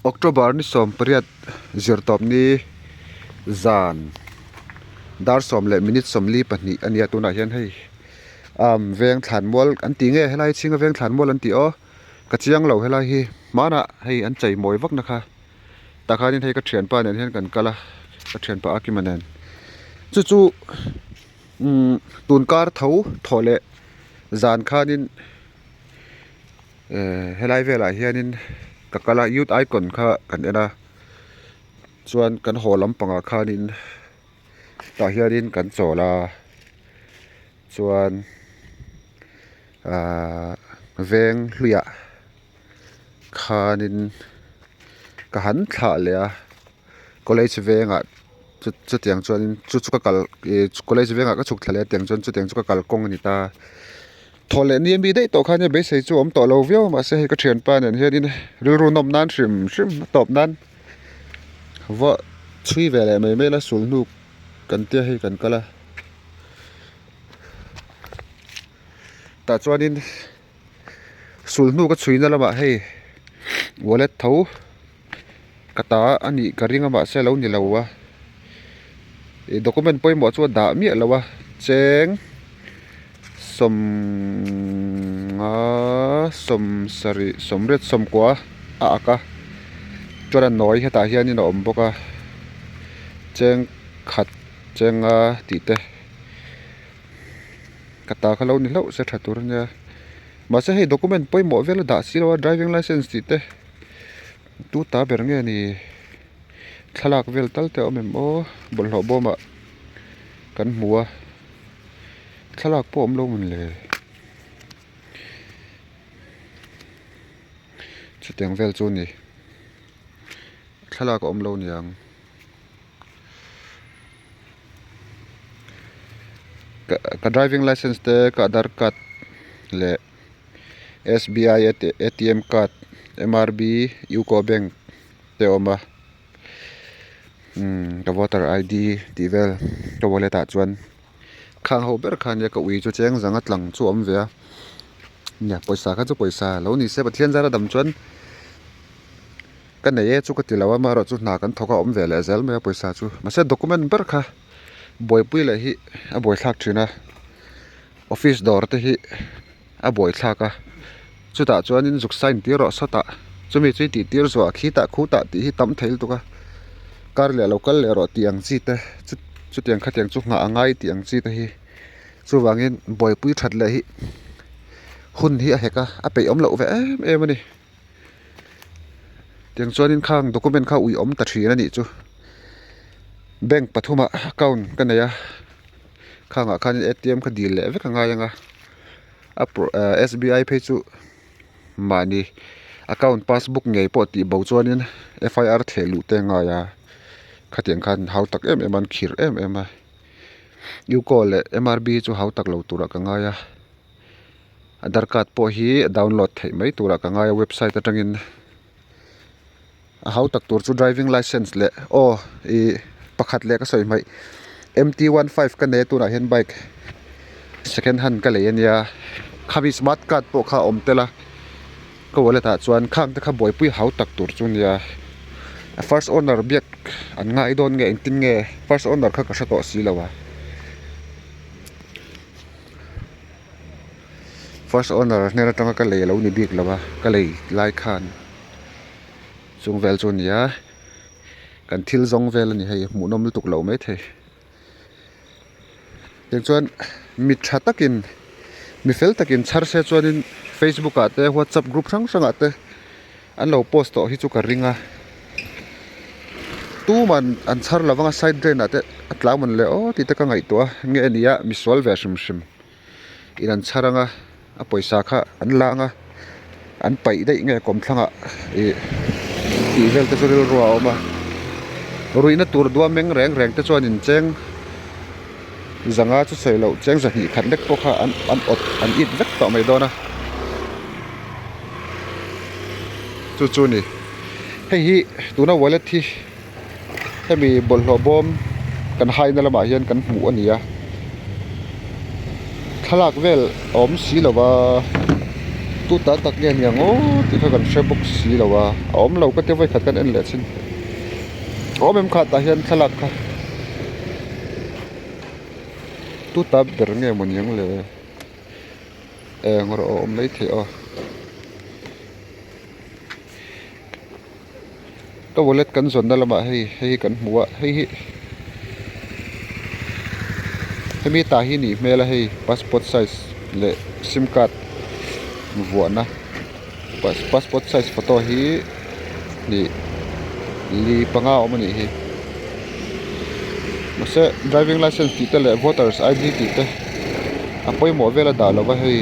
October ni 18 zirtawp ni zan dar 10 leh minute 42 a nia tunah hian hei umm veng thlan mual an tih nge helai chhinga veng thlan mual an tih aw ka chiang lo helai hi hmanah hei an chei mawi vak na kha tah khanin hei ka thianpa nen hian kan kal a ka thianpa Akima nen chu chu umm tun kar tho thawh leh zan khanin ehh helai velah hianin ka kal a youth icon kha kan en a chuan kan haw lampangah khanin tah hianin kan chawl a chuan ahh veng hluiah khanin ka han thlah leh a college vengah chu chutiang chuanin chu chu ka kal ih college vengah ka chhuk thla leh a tiang chuan chutiang chu ka kalkawng a ni ta. Thaw leh ni ami daih tawh khan hei beisei chu a awm tawh lo viau a mahse hei ka thianpa nen hianin rilru nawm nan hrim hrim a tawp nan va chhui ve leh mai mai la sul hnu kan tia hei kan kal a tah chuanin sul hnu ka chhui na lamah hei wallet tho ka ta a nih ka ring a mahse a lo ni lo a ih document pawimawh chu a dah miah lo a cheng sawmnga sawm sarih sawmriat sawmkua a ak a chuan a nawi hetah hianin a awm bawk a cheng khat chenga tih te ka ta kha lo ni hlauh se tha tur ania mahse hei document pawimawh vel a dah si lo a driving licence tih te. Tu ta ber nge ni thlalak vel tal te a awm em aw bawlhhlawh bawmah kan hmu a thlalak pawh a awm lo mawn le chutiang vel chu a ni thlalak a awm lo niang ka driving licence te ka aadhar card leh. S_B_I A_T_M card M_R_B UCO bank te a awm a umm ka voter I_D tih vel ka wallet ah chuan khang ho ber kha ania ka ui chu cheng zanga tlang chu a awm ve a nia pawisa kha chu pawisa lo ni se Pathian zara dam chuan ka nei e chu ka ti lo a amaherawhchu hna kan thawk a awm ve leh zel mai a pawisa chu mahse document ber kha buaipui leh hi a buaithlak thin a. Office dawr te hi a buai thlak a chutah chuanin zuk sign tir rawh sawtah chumi chu i tih tir zuah khitah khutah tih hi tam thei lutuk a kar leh lo kal leh rawh tih ang chi te chutiang khatiang chu nghah a ngai tih ang chi te hi chuvangin buaipui that leh hi hun hi a hek a a peih awm loh ve em em a ni tiang chuanin khang document kha ui awm ta thin a nih chu bank pathumah account ka nei a. Khangah khanin A_T_M kha dil leh vek a ngai ang a a S_B_I phei chu mahni account passbook ngei pawh tih bo chuanin F_I_R theh luh te a ngai a khatiang khan hau tak em em a an khirh em em a UCO leh M_R_B chu hau tak lo turah ka ngai a aadhar card pawh hi download theih mai turah ka ngai a website atangin a hau tak tur chu driving licence leh aw ih pakhat leh ka sawi hmaih M T 15 ka nei a tunah hian bike second hand ka lei ania khami smart card pawh kha a awm tel a ka wallet ah chuan khang te kha buaipui hau tak tur chu ania a first owner biak an ngai dawn nge engtin nge first owner kha ka hre tawh si lo a. First owner hnen atanga ka lei alo ni bik lo a ka lei lai khan chung vel chu a ni a kan thil zawng vel a ni hei hmuhnawm lutuk loh maithei tichuan mi tha takin mi fel takin chhar se chuanin facebook ah te whatsapp group hrang hrang ah te an lo post tawh hi chu ka ring a tuman an chhar lo vang a side drain ah te a tla mawn le aw tih te ka ngaihtuah a nge a ni a misual ve hrim hrim. In an chhar anga a pawisa kha an la anga an paih daih nge kawmthlangah ih tih vel te chu rilru a awm a ruihna tur duam meng reng reng te chuan in cheng zanga chu sawi loh cheng zahnih khat lek pawh kha an an awt an it vek tawh mai dawn a chu chu a ni hei hi tuna wallet hi hemi bawlhhlawh bawm kan haina lamah hian kan hmuh a ni a thlalak vel a awm si lo va. Tu ta tak nge aniang aw tih kha kan hre bawk si lo a, a awm lo ka tia vawikhat kan en leh chin. A awm em kha tah hian thlalak kha tu ta ber nge maw niang le eng erawh a awm maithei aw. Ka wallet kan zawnna lamah hei hei hi kan hmu a hei hi hemi tah hi nih hmel a hei passport size leh sim card vuahna passport size photo hi hnih li panga a awm a nih hi mahse driving licence tih te leh voters id tih te a pawimawh vel a dah lo va hei.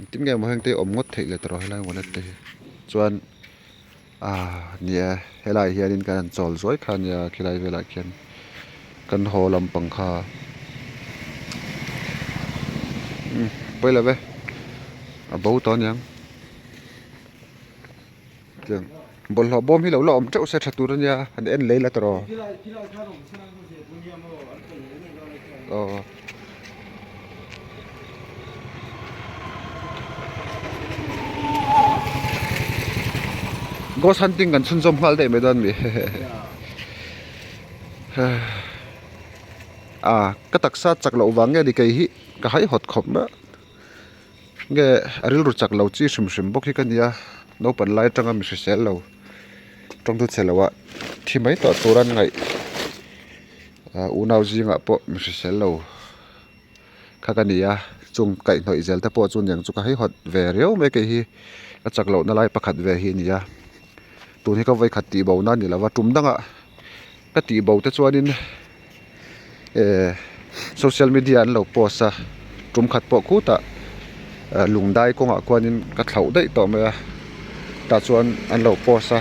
Engtin nge maw heng te hi awm ngawt theih leh tawh helai wallet te hi chuan ah ni e helai hianin kan han chawl zuai kha ania khilai velah khian kan haw lampang kha umm pawi lo ve a bo tawh aniang. Tiang bawlhhlawh bawm hi lo la awm teuh se tha tur ania han en lei la tawh aw aw. Ghost hunting kan chhunzawm nghal daih mai dawn mi a ka taksa chak loh vang nge ni kei hi ka haihawt khawp mai a. Nge a rilru chak lo chi hrim hrim bawk hi ka nia naupang lai atanga mi hrisel lo tawngtu chhe lo ah thi mai tawh tur an ngaih ah unau zingah pawh mi hrisel lo kha ka ni a chung kaihhnawih zel te pawh chu niang chu ka haihawt ve riau mai kei hi ka chak loh na lai pakhat ve hi a ni a tun hi ka vawikhat tih bo na a ni lo va tum dangah ka tih bo te chuanin. Eh social media an lo post a tum khat pawh khutah lungdai kawngah khuanin ka thlauh daih tawh mai a tah chuan an lo post a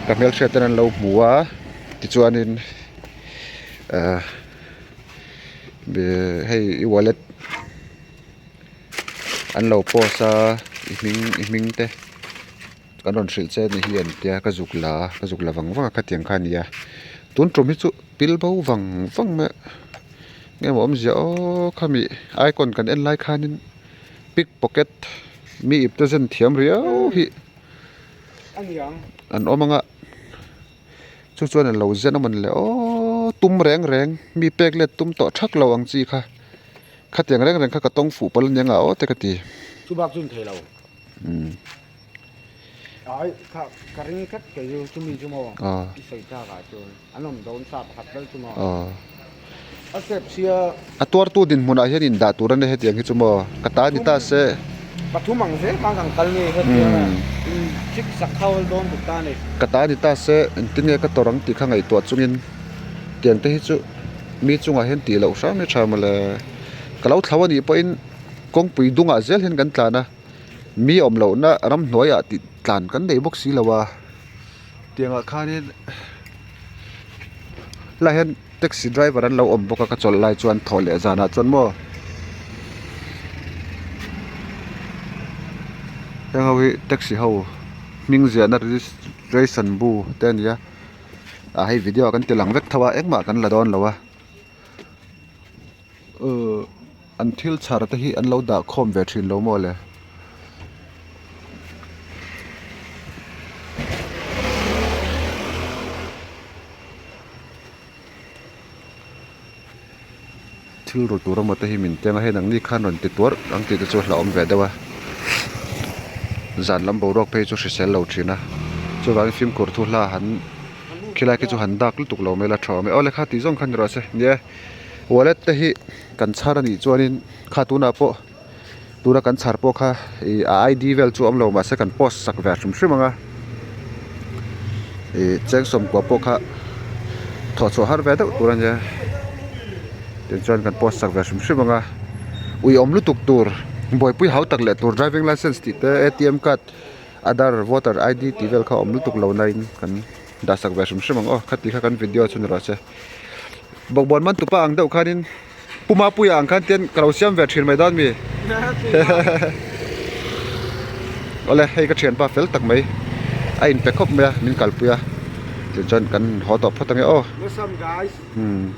ka hmelhriat ten an lo hmu a tichuanin eh hei i wallet an lo post a i hming i hming te. Kan rawn hrilh che ni hi an tia ka zuk la a ka zuk la vang vang a khatiang kha a ni a tun tum hi chu pil bo vang vang mai a nge maw awmzia aw khami icon kan en lai khanin pick pocket mi ip te zen thiam riau hi an awm ang a chu chuan an lo zen a mawni le aw tum reng reng mi pek let tum tawh thak lo ang chi kha khatiang reng reng kha ka tawng fuh palh aniang a aw te ka ti. Chubak chu an thei lo. Ai kha ka ring tlat kei chu chumi chu maw i sawi tlak ah chuan an awm dawn sa pakhat vel chu maw a step sia a tuartu dinhmunah hian indah tur a ni hetiang hi chu maw ka ta ni ta se pathum ang zel khan kan kal nge hetiang a in chik sak kha awl dawn tuk ta a ni ka ta ni ta se engtin nge ka tawrh ang tih kha ngaihtuah chungin tiang te hi chu mi chungah hian tih loh hram hi tha mawle ka lo thlo a nih pawhin kawngpui dungah zel hian kan tlan a. Mi awm lohna ramhnuaiah tih tlan kan nei bawk si lo a tiangah khanin helaiah hian taxi driver an lo awm bawk a ka chawlh lai chuan thawh leh zanah chuan maw heng ho hi taxi ho hming ziahna registration bu te a ni a ah hei video ah kan ti lang vek tho a engmah kan la dawn lo a. Uhh an thil chhar te hi an lo dah khawm ve thin lo maw le. Thil ru tur emaw te hi min teng a hei nangni khan rawn ti tuar ang tih te chu a hlauhawm ve deuh a zan lam boruak phei chu hrisel lo thin a chuvangin fimkhur thu hla han khilai khi chu han dak lutuk lo mai la tha awm e aw le kha tih zawng kha ni rawh se nia. Wallet te hi kan chhar anih chuanin kha tunah pawh tuna kan chhar pawh kha ih a I D vel chu a awm lo mahse kan post sak ve hrim hrim ang a ih cheng sawmkua pawh kha thawh chhuah har ve deuh tur a nia tichuan kan post sak ve hrim hrim ang a uiawm lutuk tur buaipui hau tak leh tur driving licence tih te A T M card Aadhaar voter I D tih vel kha a awm lutuk lo na in kan dah sak ve hrim hrim ang aw khati kha kan video chu ni rawh se. Bawkbawn man tupa ang deuh khanin Pu Mapuia ang khan tian ka lo siam ve thin mai dawn mi. Awle hei ka thianpa fel tak mai a inpe khawp mai a min kalpui a tichuan kan haw tawh phawt ange aw. What's up guys? Umm.